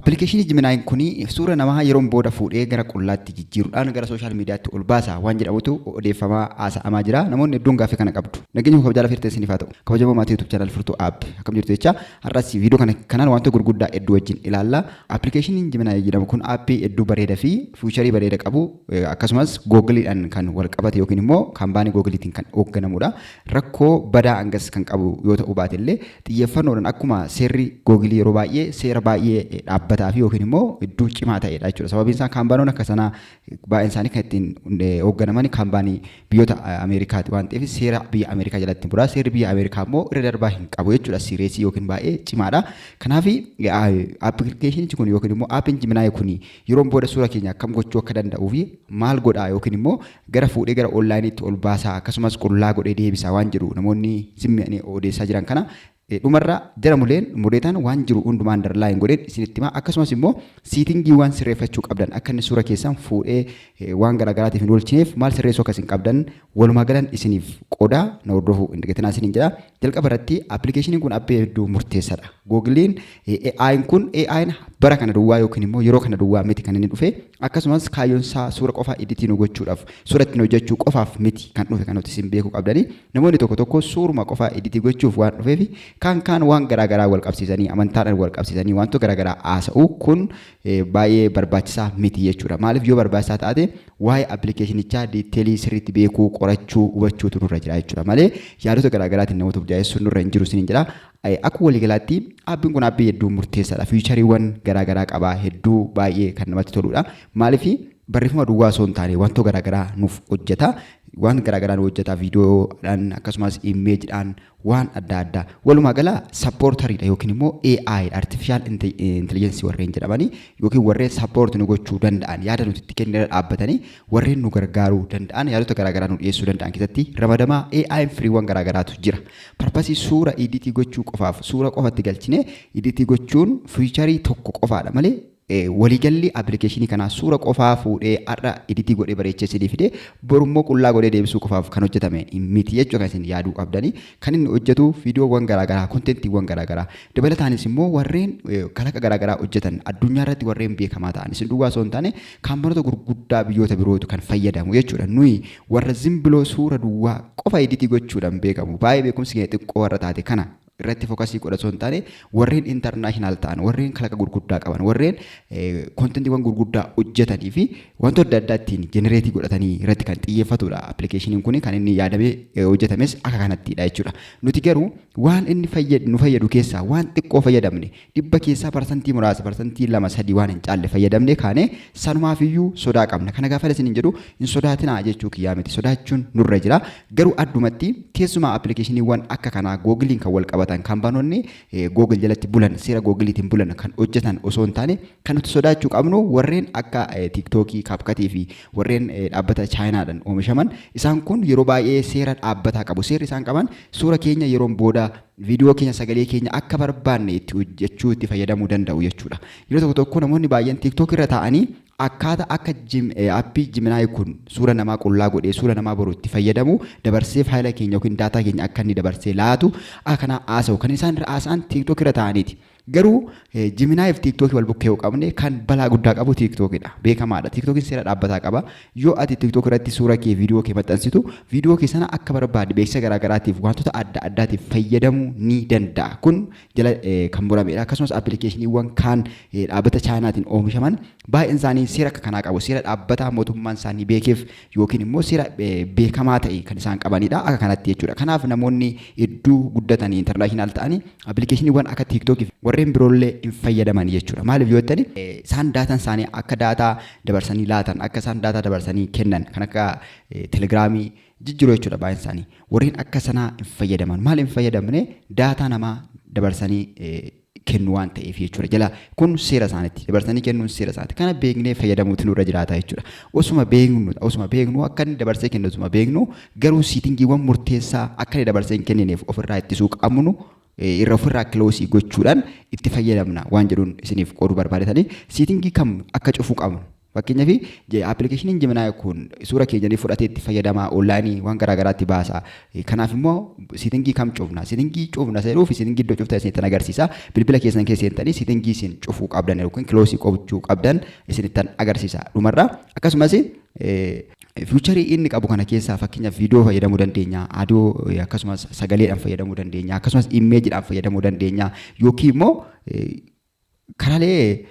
Appilikeeshinii Gemini'n kun suura namaa yeroon booda fuudhee gara qullaatti jijjiiruudhaan gara social mediatti ol baasa waan jedhamutu odeeffamaa haasa'amaa jira. Namoonni hedduun gaaffii kana qabdu. Nageenya koo kabajaa lafa hirtee isiniif haa ta'u. Kabajamoo maatii YouTube channel Furtuu App, akkam jirtu jecha har'as viidiyoo kana kanaan wantoota gurguddaa hedduu wajjin ilaalla. Appilikeeshiniin Gemini jedhamu kun aappii hedduu bareedaa fi featureii bareeda qabu, akkasumas Googleiidhaan kan wal qabate yookiin immoo kaampaanii Googleiitiin kan hoogganamudha. Rakkoo badaa hangas kan qabu yoo ta'u baate illee, xiyyeeffannoodhaan akkuma seerri Googleii yeroo baay'ee seera baay'ee dhaabbataa fi yookiin immoo hedduu cimaa ta'edha jechuudha. Sababiin isaa kaampaanoon akka sanaa baay'een isaanii kan ittiin hoogganaman kaampaanii biyyoota Ameerikaati waan ta'eef, seera biyya Ameerikaa jalatti bula. Seerri biyya Ameerikaa immoo irra darbaa hin qabu jechuudha. Seriousii yookiin baay'ee cimaadha. Kanaaf appilikeeshinichi kun yookiin immoo aappiin Gemini kun yeroon booda suura keenya akkam gochuu akka danda'uu fi maal godhaa yookiin immoo gara fuudhee gara onlineiitti ol baasaa, akkasumas qullaa godhee deebisaa waan jedhu namoonni zimmi'anii odeessaa jiran kana dhumarra jara muleen mureetaan waan jiru hundumaan underline godheen isinitti himaa. Akkasumas immoo settingiiwwan sirreeffachuu qabdan, akka inni suura keessan fuudhee waan garaagaraatiif hin oolchineef maal sirreessuu akka isin qabdan walumaa galan isiniif qoodaa, na hordofuu hin dagatinaa isiniin jedha. Jalqaba irratti appilikeeshiniin kun aappii hedduu murteessaadha. Googleiin AI'n kun AI'n bara kana duwwaa yookiin immoo yeroo kana duwwaa miti kan inni dhufe. Akkasumas kaayyoon isaa suura qofa editii nu gochuudhaaf, suura ittiin hojjechuu qofaaf miti kan dhufe. Kan nuti isin beekuu qabdanii, namoonni tokko tokko suuruma qofa editii gochuuf waan dhufeef kaan kaan waan garaagaraa wal qabsiisanii, amantaadhaan wal qabsiisanii wantoota garaagaraa haasa'u. Kun baay'ee barbaachisaa miti jechuudha. Maaliif, yoo barbaachisaa taate waa'ee appilikeeshinichaa detailii sirriitti beekuu, qorachuu, hubachuutu nurra jira jechuudha malee yaadota garaagaraatiin namoota burjaajessuun nurra hin jiru isiniin jedha. Akka waliigalaatti aappiin kun aappii hedduu murteessaadha. Featureiiwwan garaagaraa qaba, hedduu baay'ee kan namatti toludha. Maaliif, barreeffama duwwaa osoo hin taane wantoota garaagaraa nuuf hojjeta. Waan garaagaraa nu hojjeta, viidiyoodhaan akkasumas imagedhaan, waan adda addaa. Walumaa gala supporteriidha yookiin immoo AI, artificial intelligence warreen jedhamanii yookiin warreen support nu gochuu danda'an, yaada nuti itti kennine dhaabbatanii warreen nu gargaaruu danda'an, yaadota garaagaraa nu dhiyeessuu danda'an keessatti ramadamaa. AI freeiiwwan garaagaraatu jira. Purposeii suura editii gochuu qofaaf suura qofatti galchine editii gochuun featureii tokko qofaadha malee, waliigalli appilikeeshinii kanaa suura qofaa fuudhee har'a editii godhee bareechee isinii fidee borummoo qullaa godhee deebisuu qofaaf kan hojjetame miti jechuudha kan isin yaaduu qabdanii. Kan inni hojjetu viidiyoowwan garaagaraa, contentiiwwan garaagaraa, dabalataanis immoo warreen kalaqa garaagaraa hojjetan, addunyaa irratti warreen beekamaa ta'an, isin duwwaa osoo hin taane kaampanoota gurguddaa biyyoota birootu kan fayyadamu jechuudha. Nuyi warra zimbiloo suura duwwaa qofa editii gochuudhaan beekamu, baay'ee beekumsi keenya xiqqoo warra taate kana irratti focusii godha osoo hin taane, warreen international ta'an, warreen kalaqa gurguddaa qaban, warreen contentiiwwan gurguddaa hojjetanii fi wantoota adda addaa ittiin generateii godhatanii irratti kan xiyyeeffatudha. Appilikeeshiniin kun kan inni yaadamee hojjetames akka kanattidha jechuudha. Nuti garuu waan inni nu fayyadu keessaa waan xiqqoo fayyadamne, 100 keessaa parsantii muraasa, parsantii 2 3 waan hin caalle fayyadamne kaane sanumaafiyyuu sodaa qabna. Kana gaafa isin hin jedhu hin sodaatinaa jechuu kiyyaa miti. Sodaachuun nurra jira. Garuu addumatti keessumaa appilikeeshiniiwwan akka kanaa Googleiin kan wal qabatan, kaampaanoonni Google jalatti bulan, seera Googleiitiin bulan kan hojjetan osoo hin taane, kan nuti sodaachuu qabnu warreen akka TikTokii, CapCutii fi warreen dhaabbata Chaayinaadhaan oomishaman. Isaan kun yeroo baay'ee seera dhaabbataa qabu. Seerri isaan qaban suura keenya yeroon booda, viidiyoo keenya, sagalee keenya akka barbaanne itti hojjechuu, itti fayyadamuu danda'u jechuudha. Yeroo tokko tokko namoonni baay'een TikTok irra taa'anii akkaataa akka aappii Gemini kun suura namaa qullaa godhee suura namaa boru itti fayyadamu, dabarsee faayila keenya yookiin data keenya akka inni dabarsee laatu akka kanaa haasa'u. Kan isaan irra haasa'an TikTok irra taa'aniiti. Garuu Gemini fi TikTokii wal bukkee yoo qabne, kan balaa guddaa qabu TikTokidha. Beekamaadha. TikTokiin seera dhaabbataa qaba. Yoo ati TikTok irratti suura kee, viidiyoo kee maxxansitu, viidiyoo kee sana akka barbaade beeksisa garaagaraatiif, wantoota adda addaatiif fayyadamuu ni danda'a. Kun jala kan muramedha. Akkasumas appilikeeshiniiwwan kaan dhaabbata Chaayinaatiin oomishaman baay'een isaanii seera akka kanaa qabu. Seera dhaabbataa mootummaan isaanii beekeef yookiin immoo seera beekamaa ta'e kan isaan qabanidha. Akka kanatti jechuudha. Kanaaf namoonni hedduu guddatanii international ta'anii appilikeeshiniiwwan akka TikTokii fi warreen biroollee hin fayyadaman jechuudha. Maaliif yoo jettani, isaan datan isaanii akka data dabarsanii laatan, akka isaan data dabarsanii kennan kan akka Telegramii jijjiiru jechuudha baay'een isaanii. Warreen akka sanaa hin fayyadaman. Maal hin fayyadamne? Data namaa dabarsanii kennu waan ta'eef jechuudha. Jala kun seera isaaniiti. Dabarsanii kennuun seera isaaniiti. Kana beeknee fayyadamuutu nurra jiraata jechuudha. Osuma beeknu, akka inni dabarsee kennu osuma beeknu, garuu settingiiwwan murteessaa akka inni dabarsee hin kennineef ofirraa ittisuu qabnu irra ofirraa closeii gochuudhaan itti fayyadamna waan jedhuun isiniif qooduu barbaadetanii, settingii kam akka cufuu qabnu. Fakkeenyaaf, appilikeeshiniin Gemini kun suura keenyanii fudhatee itti fayyadamaa, online waan garaagaraatti baasa. Kanaaf immoo setting kam cufna? Setting cufna jedhuu fi setting iddoo cuftan isinittan agarsiisa. Bilbila keessan keessa seentanii setting isin cufuu qabdan yookiin close gochuu qabdan isinittan agarsiisa dhumarraa. Akkasumas feature inni qabu kana keessaa, fakkeenyaaf, viidiyoo fayyadamuu dandeenya, audio akkasumas sagaleedhaan fayyadamuu dandeenya, akkasumas imagedhaan fayyadamuu dandeenya, yookiin immoo karaalee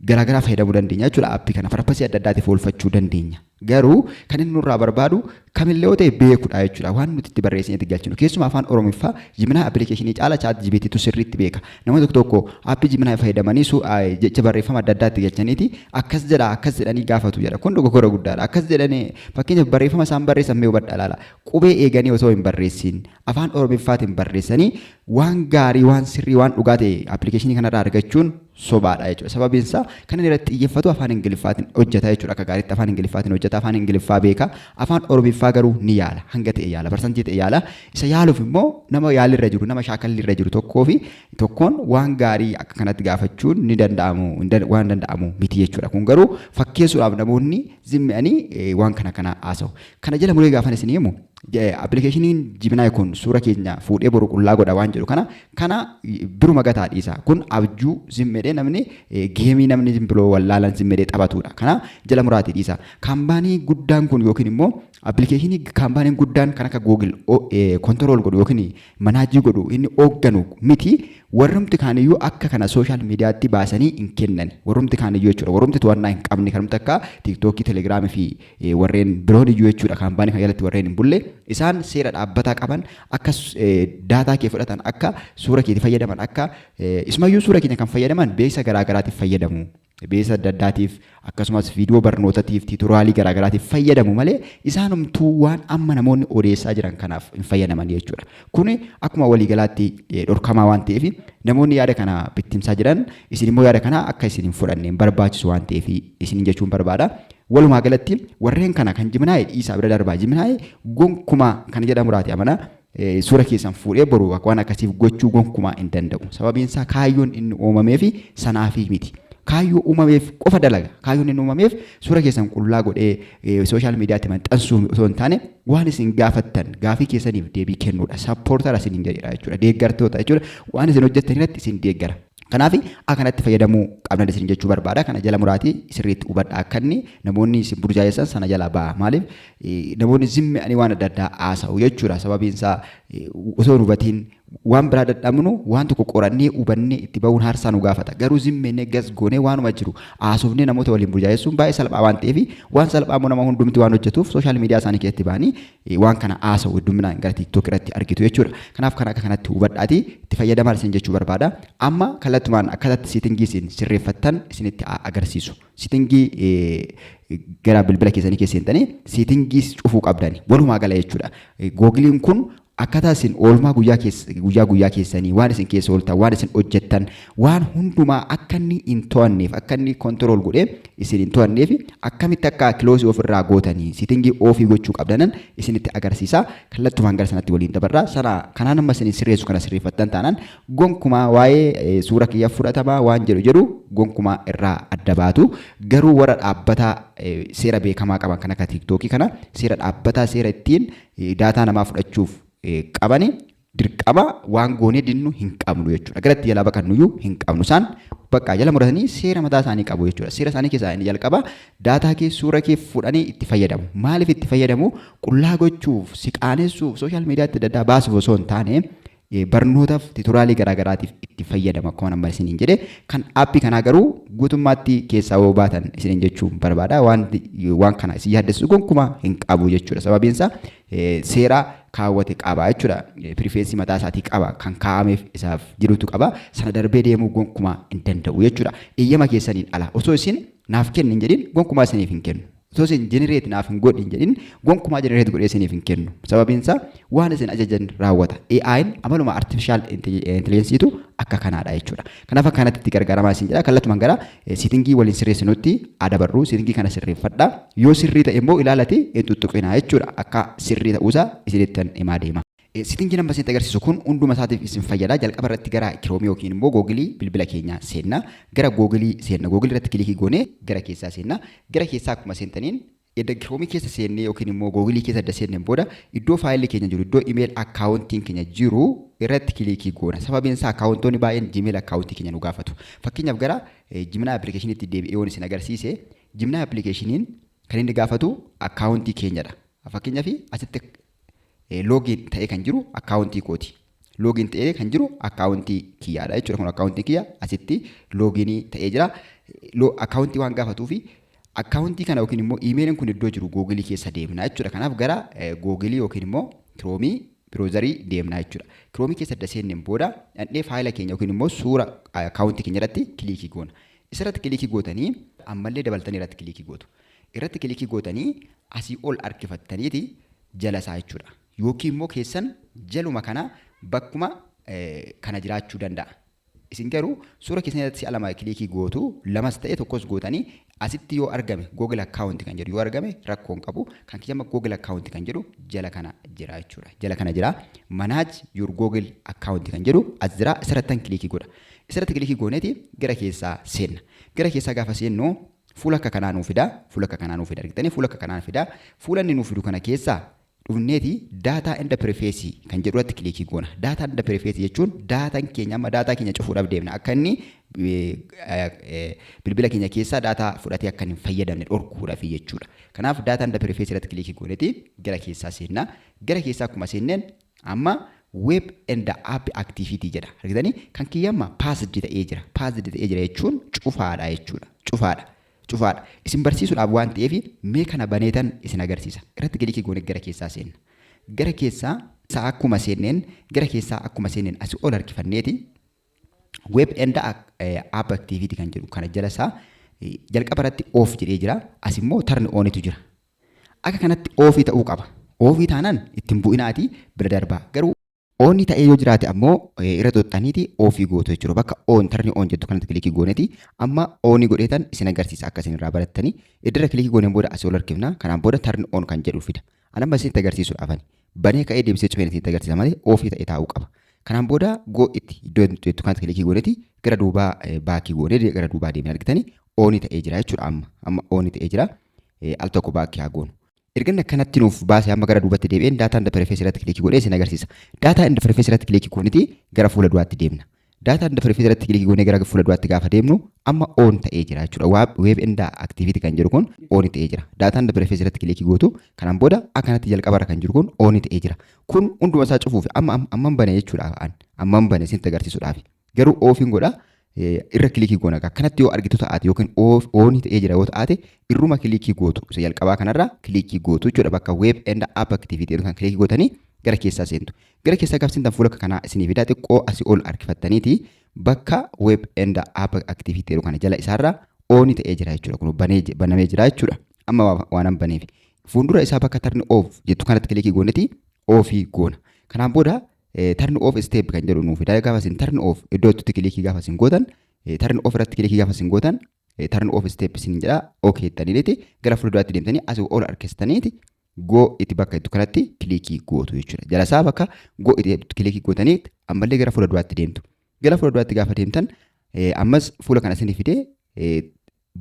garaagaraa fayyadamuu dandeenya jechuudha. App kana purpose adda addaatiif oolfachuu dandeenya. Garuu kan inni nurraa barbaadu kamillee yoo ta'e beekudha jechuudha. Waan nuti itti barreessinee itti galchinu. Keessumaa afaan Oromiffaa Gemini appilikeeshinii caala ChatGPTtu sirriitti beeka. Namoonni tokko tokko app Gemini fayyadamanii jecha barreeffama adda addaa itti galchaniiti akkas jedha, akkas jedhanii gaafatu jedha. Kun dogoggora guddaadha. Akkas jedhanii, fakkeenyaaf, barreeffama isaan barreessan mee hubadhaa ilaala. Qubee eeganii osoo hin barreessin afaan Oromiffaatiin barreessanii waan gaarii, waan sirrii, waan dhugaa ta'e appilikeeshinii kanarraa argachuun sobaadha jechuudha. Sababiin isaa kan inni irratti xiyyeeffatu afaan Ingiliffaatiin hojjeta jechuudha. Akka gaariitti afaan Ingiliffaatiin hojjeta, afaan Ingiliffaa beeka. Afaan Oromiffaa garuu ni yaala. Hanga ta'e yaala. Percent ta'e yaala. Isa yaaluuf immoo nama yaalirra jiru, nama shaakalli jiru tokkoo fi tokkoon waan gaarii akka kanatti gaafachuun ni danda'amu, waan danda'amu miti jechuudha. Kun garuu fakkeessuudhaaf namoonni zimmi'anii waan kana kana haasa'u. Kana jala muree gaafan isin himu, appilikeeshiniin Gemini kun suura keenya fuudhee boru qullaa godha waan jedhu kana biruma gataa dhiisa. Kun abjuu zimmedhee namni game namni zimbiloo wallaalan zimmedhee taphatudha. Kana jala muraatii dhiisa. Company guddaan kun yookiin immoo appilikeeshinii companyn guddaan kan akka Google control godhu yookiin manage godhu, inni hoogganu miti, warrumti kaaniyyuu akka kana social mediatti baasanii hin kennan. Warrumti kaaniyyuu jechuudha. Warrumti to'annaa hin qabne, kanumti akka TikTok, Telegram fi warreen biroon iyyuu jechuudha. Company kana jalatti warreen hin bulle, isaan seera dhaabbataa qaban, akka data kee fudhatan, akka suura keetti fayyadaman, akka isumayyuu suura keenya kan fayyadaman beeksisa garaa garaatiif fayyadamu. Beeksisa adda addaatiif, akkasumas viidiyoo barnootatiif, tutorial garaagaraatiif fayyadamu malee isaanumtuu waan amma namoonni odeessaa jiran kanaaf hin fayyadaman jechuudha. Kuni akkuma waliigalaatti dhorkamaa waan ta'eef, namoonni yaada kana bittimsaa jiran, isin immoo yaada kana akka isin hin fudhanne hin barbaachisu waan ta'eef isin jechuun barbaada. Walumaa galatti warreen kana kan Gemini dhiisaa bira darbaa. Gemini gonkumaa kan jedhamu raati amana suura keessan fuudhee boru waan akkasiif gochuu gonkumaa hin danda'u. Sababiin isaa kaayyoon inni uumameef sanaafii miti. Kaayyoo uumameef qofa dalaga. Kaayyoon inni uumameef suura keessan qullaa godhee social mediatti maxxansuu osoo hin taane, waan isin gaafattan gaafii keessaniif deebii kennuudha. Supporter isin hin jedhedha jechuudha. Deeggartoota jechuudha. Waan isin hojjettan irratti isin deeggara. Kanaaf akkanatti fayyadamuu qabnan isin jechuu barbaada. Kana jala muraatii sirriitti hubadhaa, akka inni namoonni isin burjaajessan sana jala ba'a. Maaliif namoonni zimmi'anii waan adda addaa haasa'u jechuudha. Sababiin isaa osoo hin hubatiin waan biraa dadhabnu, waan tokko qorannee hubannee itti bahuun haarsaa nu gaafata. Garuu zimmeennee gas goonee waanuma jiru haasofnee namoota waliin burjaajessuun baay'ee salphaa waan ta'eef, waan salphaa immoo nama hundumti waan hojjetuuf social media isaanii keessatti ba'anii waan kana haasa'u hedduminaan gara TikTok irratti argitu jechuudha. Kanaaf kan akka kanatti hubadhaatii itti fayyadamaa isin jechuu barbaada. Amma kallattumaan akkatatti setting isin sirreeffattan isinitti agarsiisu. Setting gara bilbila keessanii keessa seentanii setting cufuu qabdani walumaa gala jechuudha. Googleiin kun akkaataa isin oolmaa guyyaa keessa, guyyaa guyyaa keessanii, waan isin keessa ooltan, waan isin hojjettan, waan hundumaa akka inni hin to'anneef, akka inni control godhee isin hin to'anneef, akkamitti akka close ofirraa gootanii setting off gochuu qabdanan isinitti agarsiisa. Kallattumaan gara sanatti waliin dabarraa. Sana kanaan amma isin sirreessu kana sirreeffattan taanaan gonkumaa waa'ee suura kiyya fudhatamaa waan jedhu gonkumaa irraa adda baatu. Garuu warra dhaabbataa seera beekamaa qaban kan akka TikTok kana, seera dhaabbataa, seera ittiin data namaa fudhachuuf qabani, dirqama waan goonee dinnu hin qabnu jechuudha. Garatti jalaa baqannuyyuu hin qabnu. Isaan bakka jala muratanii seera mataa isaanii qabu jechuudha. Seera isaanii keessaa inni jalqaba data kee, suura kee fuudhanii itti fayyadamu. Maaliif itti fayyadamu? Qullaa gochuuf, si qaanessuuf, social mediatti adda addaa baasuuf osoo hin taane, barnootaaf, tutorial garaagaraatiif itti fayyadamu akkuma nama isiniin jedhe. Kan app kanaa garuu guutummaatti keessaa yoo baatan isiniin jechuun barbaada. Waan kana isin yaaddessu gonkumaa hin qabu jechuudha. Sababiin isaa seera kaawwate qaba jechuudha. Privacy mataa isaatii qaba, kan kaa'ameef isaaf jirutu qaba. Sana darbee deemuu gonkumaa hin danda'u jechuudha. Eeyyama keessaniin ala, osoo isin naaf kenni hin jedhin, gonkumaa isiniif hin kennu. Osoo isin generate naaf hin godhin jedhin, gonkumaa generate godhee isiniif hin kennu. Sababiin isaa waan isin ajajan raawwata. AI'n amaluma artificial intelligenceetu akka kanaadha jechuudha. Kanaaf akka kanatti itti gargaaramaa isin jedha. Kallattumaan gara setting waliin sirreessinutti adabarru. Setting kana sirreeffadha. Yoo sirrii ta'e immoo ilaalati hin tuttuqinaa jechuudha. Akka sirrii ta'uusaa isinittan himaa deema. Setting amma isinitti agarsiisu kun hunduma isaatiif isin fayyada. Jalqaba irratti gara Chrome yookiin immoo Google bilbila keenyaa seenna. Gara Google seenna. Google irratti click goonee gara keessaa seenna. Gara keessaa akkuma seentaniin, edda Chrome keessa seennee yookiin immoo Google keessa edda seenneen booda, iddoo faayilli keenya jiru, iddoo email accountiin keenya jiru irratti click goona. Sababiin isaa accountoonni baay'een Gmail account keenya nu gaafatu. Fakkeenyaaf, gara Gemini applicationiitti deebi'ee yoon isin agarsiise, Gemini applicationiin kan inni gaafatu account keenyadha. Fakkeenyaaf, asitti login ta'ee kan jiru account kooti. Login ta'ee kan jiru account kiyyaadha jechuudha. Kun account kiyya asitti login ta'ee jira. Account waan gaafatuufi account kana yookiin immoo emailiin kun iddoo jiru Google keessa deemna jechuudha. Kanaaf gara Google yookiin immoo Chrome browser deemna jechuudha. Chrome keessa edda seenneen booda dhandhee faayila keenya yookiin immoo suura account keenya irratti click goona. Isarratti click gootanii ammallee dabaltanii irratti click gootu. Irratti click gootanii asii ol harkifattaniiti jala isaa jechuudha. Yookiin immoo keessan jaluma kana bakkuma kana jiraachuu danda'a. Isin garuu suura keessan irratti si'a lama click gootu, lamas ta'e tokkos gootanii, asitti yoo argame, Google account kan jedhu yoo argame rakkoo hin qabu. Kan kiyyama Google account kan jedhu jala kana jira jechuudha. Jala kana jira. Manage your Google account kan jedhu as jira, isarrattan click godha. Isarratti click gooneeti gara keessaa seenna. Gara keessaa gaafa seennu fuula akka kanaa nuu fida. Fuula akka kanaa nuu fida, argitanii, fuula akka kanaa fida. Fuula inni nuu fidu kana keessaa dhufneeti data and privacy kan jedhu irratti click goona. Data and privacy jechuun dataan keenya, amma data keenya cufuudhaaf deemna. Akka inni bilbila keenya keessaa data fudhatee akka hin fayyadamne dhorkuudhaaf jechuudha. Kanaaf data and privacy irratti click gooneeti gara keessaa seenna. Gara keessaa akkuma seenneen amma web and app activity jedha. Argitanii, kan kiyyamma paused ta'ee jira. Paused ta'ee jira jechuun cufaadha jechuudha. Cufaadha. Cufaadha. Isin barsiisuudhaaf waan ta'eef mee kana baneetan isin agarsiisa. Irratti click goone gara keessaa seenna. Gara keessaa isaa akkuma seenneen, gara keessaa akkuma seenneen, asii ol harkifanneeti web and app activity kan jedhu kana jala isaa jalqaba irratti off jedhee jira. As immoo turn onitu jira. Akka kanatti off ta'uu qaba. Off taanaan ittiin bu'inaatii bira darbaa. Garuu on ta'ee yoo jiraate ammoo irra xoxxaniiti off gootu jechuudha. Bakka on, turn on jettu kanatti click gooneeti amma on godheetan isin agarsiisa akka isin irraa barattanii. Iddira click gooneen booda asii ol harkifna. Kanaan booda turn on kan jedhu fida. Ani amma isinitti agarsiisuudhaaf banee ka'ee deebisee cufeen isinitti agarsiisa malee off ta'ee taa'uu qaba. Kanaan booda go itti iddoo jettu kanatti click gooneeti gara duubaa back goonee gara duubaa deemee, argitanii, on ta'ee jira jechuudha amma. Amma on ta'ee jira. Al tokko back haa goonu. Erga inni akkanatti nuuf baasee, amma gara duubatti deebi'een data and privacy irratti click godhee isin agarsiisa. Data and privacy irratti click gooniti gara fuula duraatti deemna. Data and privacy irratti click goonee gara fuula duraatti gaafa deemnu amma on ta'ee jira jechuudha. Web and activity kan jedhu kun on ta'ee jira. Data and privacy irratti click gootu. Kanaan booda akkanatti jalqabarra kan jiru kun on ta'ee jira. Kun hunduma isaa cufuuf amma amman bane jechuudha. Amman bane isinitti agarsiisuudhaaf. Garuu offiin godha, irra click goona. Akkanatti yoo argitu ta'aate yookiin on ta'ee jira yoo ta'aate, irruma click gootu, isa jalqabaa kanarra click gootu jechuudha. Bakka web and app activity jedhu kan click gootanii gara keessaa seentu. Gara keessaa gaafa seentan fuula kanaa isinii fidaa, xiqqoo asii ol harkifattaniiti bakka web and app activity jedhu kana jala isaarra on ta'ee jira jechuudha. Kun banee banamee jira jechuudha. Amma waan an baneef. Fuuldura isaa bakka turn off jettu kanatti click gooneeti off goona. Kanaan booda turn off step kan jedhu nuuf fidaa. Gaafa isin turn off iddoo itti click gaafa isin gootan, turn off irratti click gaafa isin gootan, turn off step isin jedha. Okay jettaniiti gara fuulduraatti deemtanii asii ol harkistaniiti go itti bakka itti kanatti click gootu jechuudha. Jala isaa bakka go itti click gootanii ammallee gara fuula duraatti deemtu. Gara fuula duraatti gaafa deemtan ammas fuula kana isinii fidee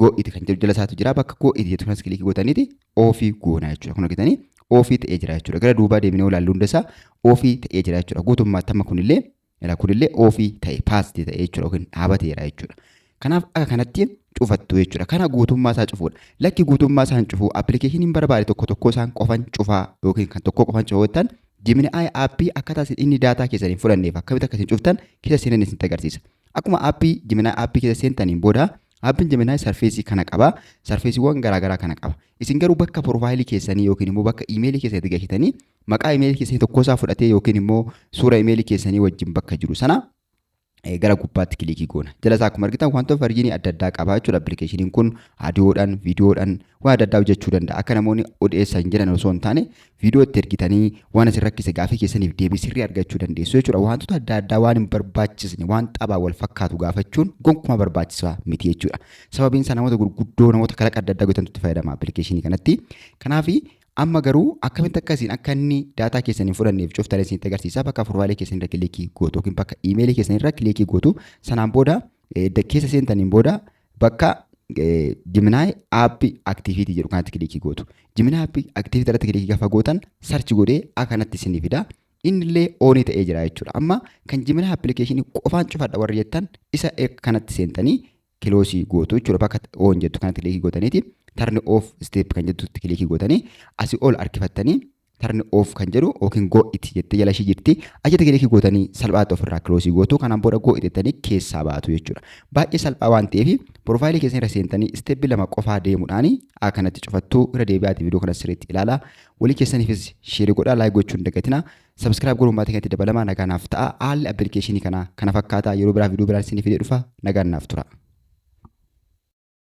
go itti kan jedhu jala isaatu jira. Bakka go itti jettu kanas click gootaniiti off goona jechuudha. Kun argitanii, off ta'ee jira jechuudha. Gara duubaa deemnee ilaallu hunda isaa off ta'ee jira jechuudha. Guutummaatti amma kunillee off ta'e, paused ta'e jechuudha, yookiin dhaabateera jechuudha. Kanaaf akka kanatti cufattu jechuudha. Kana guutummaa isaa cufuudha. Lakki, guutummaa isaan cufuu applicationiin barbaade tokko tokko isaan qofan cufaa yookiin kan tokko qofan cufaa jettan, Gemini app akkaataa inni data keessanii fudhanneef akkamitti akkasiin cuftan keessa seenan isinitti agarsiisa. Akkuma app Gemini app keessa seentaniin booda appiin Gemini surface kana qaba. Surfaceiiwwan garaagaraa kana qaba. Isin garuu bakka profile keessanii yookiin immoo bakka email keessatti galchitanii maqaa email keessanii tokkosaa fudhatee yookiin immoo suura email keessanii wajjin bakka jiru sana gara gubbaatti click goona. Jala isaa akkuma argitan wantoota version adda addaa qaba jechuudha. Applicationiin kun audiodhaan, viidiyoodhaan waan adda addaa hojjechuu danda'a. Akka namoonni odeessan jedhan osoo hin taane, viidiyoo itti ergitanii waan isin rakkise gaafii keessaniif deebii sirrii argachuu dandeessu jechuudha. Wantoota adda addaa waan hin barbaachisne, waan xabaa wal fakkaatu gaafachuun gonkumaa barbaachisaa miti jechuudha. Sababiin isaa namoota gurguddoo, namoota kalaqa adda addaa godhantu itti fayyadama application kanatti. Kanaaf Amma garuu akkamitti akkasiin akka inni daataa keessan hin fudhanneef cuftan isinitti agarsiisa. Bakka profileii keessan irra clickii gootu yookiin bakka emailii keessan irra clickii gootu. Sanaan booda keessa seentaniin booda bakka Gemini app activity jedhu kanatti clickii gootu. Gemini app activity irratti clickii gaafa gootan search godhee akkanatti isinii fida. Inni illee onii ta'ee jira jechuudha. Amma kan Gemini applicationii qofaan cufadha warri jettan isa kanatti seentanii closeii gootu jechuudha. Bakka on jettu kanatti clickii gootaniiti turn off step kan jettutti clickii gootanii asii ol harkifattanii turn off kan jedhu yookiin got it jettee jala ishii jirti. Achitti clickii gootanii salphaatti ofirraa closeii gootu. Kanaan booda got it jettanii keessaa baatu jechuudha. Baay'ee salphaa waan ta'eef profileii keessan irra seentanii stepii 2 qofaa deemuudhaan akkanatti cufattuu. Irra deebi'aati viidiyoo kana sirriitti ilaalaa. Walii keessaniifis shareii godhaa, like gochuu hin dagatinaa. Subscribe godhuun maatii kanatti dabalamaa, nagaa naaf ta'a. Haalli applicationii kanaa kana fakkaataa. Yeroo biraa viidiyoo biraan isinii fidee dhufa, nagaan naaf tura.